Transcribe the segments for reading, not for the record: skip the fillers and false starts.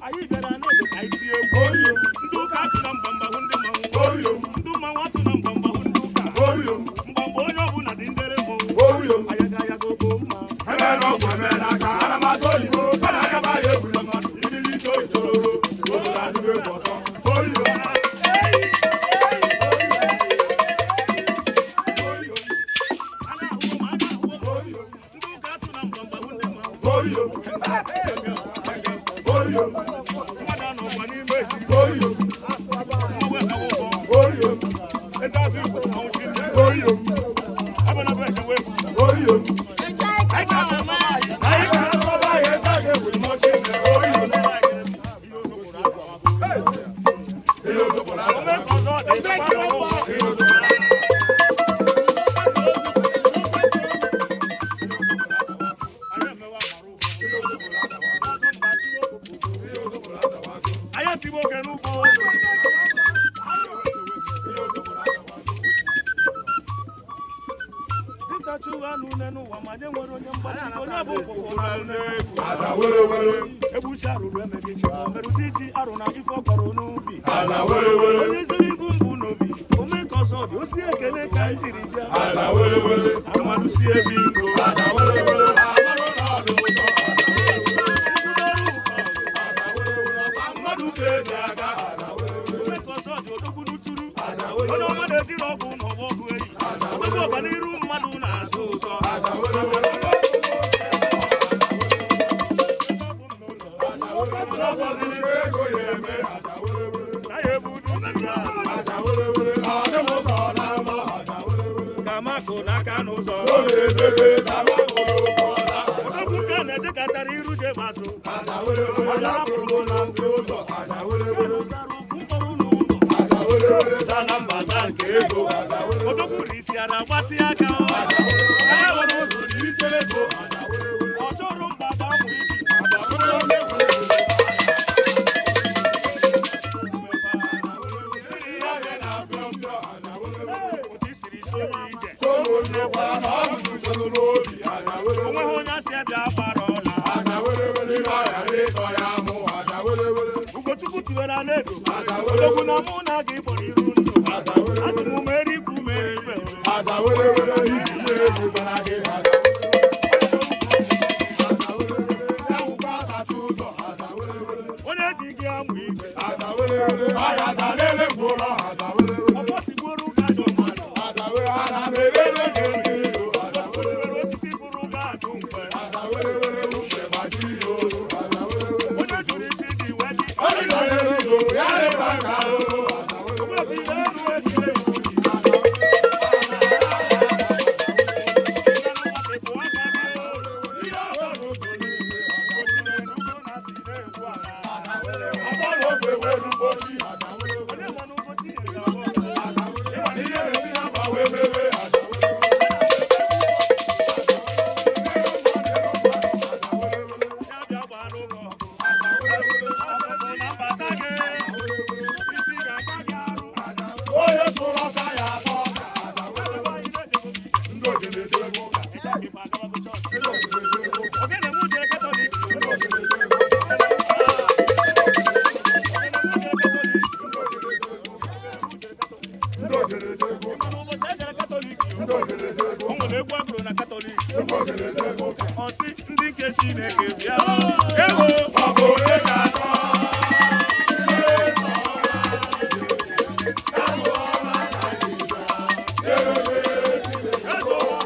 Anyị bịara n'oge ka anyị tie egwu. Ndị ụka atụ na mgbamgba hụ ndị mmanwụ, ndị mmanwụ atụ na mgbamgba hụ ndị ụka. Mgbamgba onye ọbụla dị ndere mmọnwụ. Ayaga ayaga ogo mma. A na-ahụ m, a na-ahụ m. Ndị ụka atụ na mgbamgba hụ ndị mmanwụ. Mmadụ anọkwa n'ime ezi. Mmanwụ ekawa ụgwọ. Eze abụ Igbo mmanwụ chi ndị. Abụ ekewa egwu. Anyị ga-asọba anyị. Anyị ga-asọba anyị eze aga egwu mọchi. Ome ka ọzọ dị gbara ụgwọ. Anyị emewe amara ụgwọ. Ọzọ mba tiwe okwu. Anyị etiwe oge n'ugbo. Dịka chụwa anụ une n'ụwa ma nye nwere onye mgbachi onye bụ nkwụkwọ na anụ n'efu. Egbuchi arụrụ emeghị chi merụta iji arụ na ife ọkọrọ n'ubi. Onye siri ibu mbụ n'obi, ome ka ọzọ dị osi ekele ka anyị jiri bịa. Amadụ si ebe iko. Mmadụ ka eji aga. Ome ka ọzọ dị odogwu n'uturu. Onye ọma na-ejiri ọgwụ na ọgbọ ọgụ eyi. Odogwu ọganiru mmadụ na-azụ ụzọ. Na ya ebudu ji ya. Ka makụ n'aka n'ụzọ. Odogwu ka na-ejekọtara iru je gbasụ. Zara okwu mkpọrọ n'ụlọ. Odogwu risi ara gbatị aka ọ. Ya nwere ụzọ ọ chọrọ mba ga-amụ ibi. Otu i siri so m ije. Onweghị onye asị ya bịa gbara ọla. Ugochukwu tiwere ala edo. Odogwu na mụ na gị kpọrọ iru ndụ. Asị m mere ikwu mere ibe. Onye ji gị amụ igwe. Ọfọ tigbuoro ụka ajọ mmadụ. Ugochukwu tiwere osisi fụrụ ụka ajụ mgbe. Onye jụrụ ike dị wee dị. Ogbuefi elu ejile Igbo. Onye ma na Ugochi nyere ya ọgọ. Ya bịa gbara ụlọ ọgụ. Ọ bụ na mbata gị, isi ga-agba gị arụ. Onye sụrụ ọka ya atọ ọka. Ebe anyị na-ejego gị ije. Ndị ogene ejebe ụka. Ịcha gị fa agabago chọọchị. Ndị ogene ejebe ụka. Ogene mụ jere Katọlik. Ndị ogene ejebe ụka. Ogene mụ jere Katọlik. Ndị ogene ejebe ụka. Mana ụbọchị e jere Katọlik, Ndị ogene ejebe o ụka. nwere egwu agụrụ na Katọlik. Ndị ogene ejebe ụka. Ọ sị ndị nke Chineke bịa. Ewo! Ọ bụ onye ga-akọ? Eze ụwa.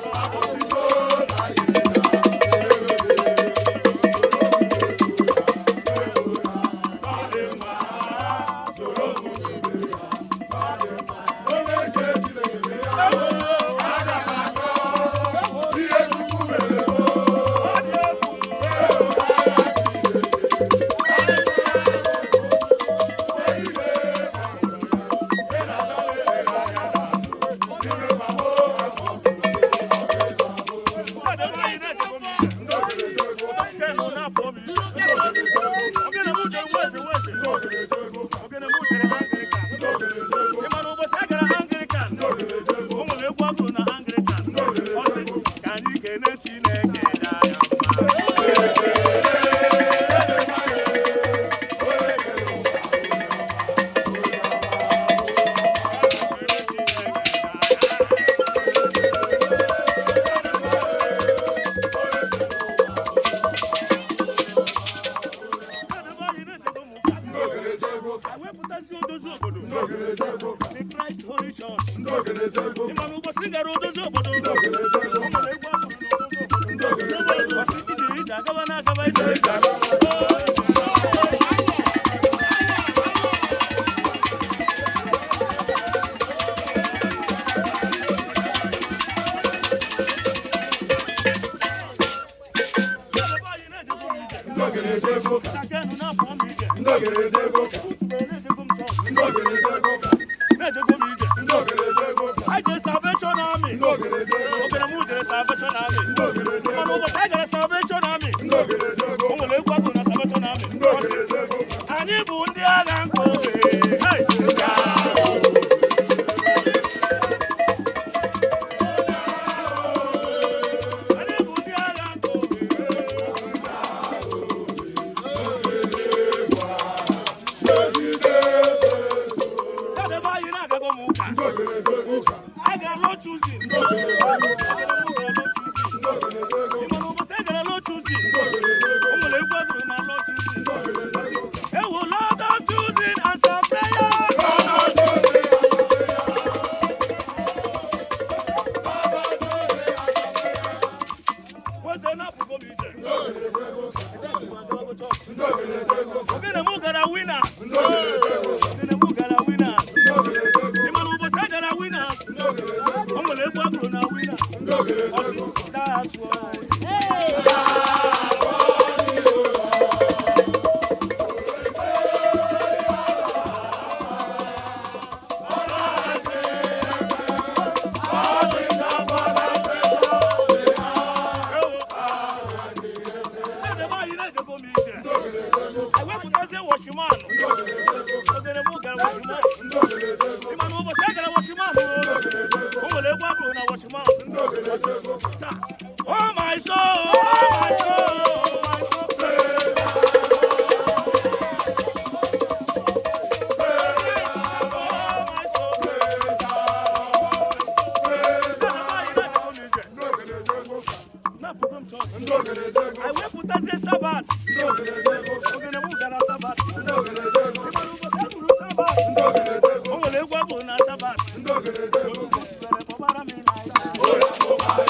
Onye nke Chineke bịa. Aga m akọ ihe Chukwu mere m. Ọ dị egwu. The Christ Holy Church. Ịma na ụbọchị gara odozi obodo, o nwere egwu akụrụ n'odozi obodo. Ọsị ije ije agaba na agaba ije ije agaba. Ebe anyị na-ejego m ije. Sakenu na-apụ m ije. Utube na-ejego m chọọchị. Na-ejego m ije. I jere Salvation Army. Obere m jere Salvation Army. Mana ụbọchị anyị gara Salvation Army, o nwere egwu agụrụ na Salvation Army. Ọ sị, anyị bụ ndị agha nke obe. Hey! Anyị bụ ndị agha nke obe. Ebe anyị na-agago m ụka. Anyị gara Lord Choosing. Obere m gara Lord Choosing. Ị ma na ụbọchị anyị gara Lord Choosing, o nwere egwu agụrụ na Lord Choosing. Ewo Lord of Choosing and some prayer. Weze na-apụgo m ije. Ogene m gara Winners. Ogene m gara Winners. Ị ma na ụbọchị anyị gara Winners, o nwere egwu agụrụ na Winners. Ọ sị, "That's why." Ebe anyị na-ejego m ije. Ewepụtazie watchman. Ogene m gara watchman. Ị ma na ụbọchị a gara watchman, o nwere egwu agụrụ na watchman. Ọ sị, "Sir, oh my soul, oh my soul, oh my soul. Oh my soul." Ebe anyị na-ejego m ije. Na-apụgo m chọọchị. Anyị wepụtazie Sabbath. Ogene m gara Sabbath. Ị ma na ụbọchị a gụrụ Sabbath, o nwere egwu agụrụ na Sabbath. Otutu tubere kpọbara m Ịlaịja.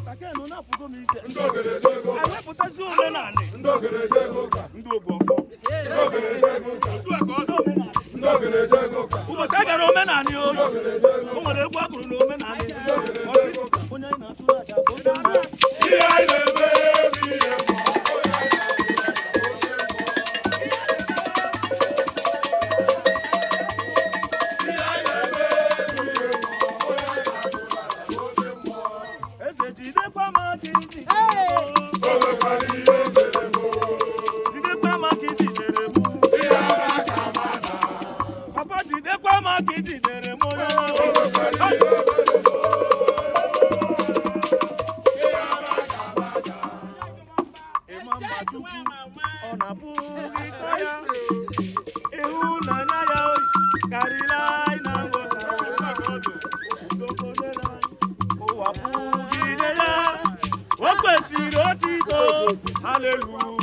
Sakenu na-apụgo m ije. Anyị wepụtazie omenanị. Ndị ogbu ọfọ. Ndị omenanị. Ụbọchị a gara omenanị oyi, o nwere egwu agụrụ na omenanị. Ọ sị, onye anyị na-atụrụ aja bụ oke mmụọ. Ihe anyị na-eme bụ ihe mmụọ. Eze, jidekwa m aka ijidere m. O nwekwara ihe mere m. Jidekwa m aka ijidere m. Ihe ama ka ama na. Papa, jidekwa m aka ijidere m, onye ọma. O nwekwara ihe mere m. Ihe ama ka ama na. Ịma mma Chukwu, ọ na-abụ ịkọ ya. Ịhụnanya ya oyi karịrị anyị na nghọta. Ụwa pụgide ya, o kwesịrị otito. Haleluya.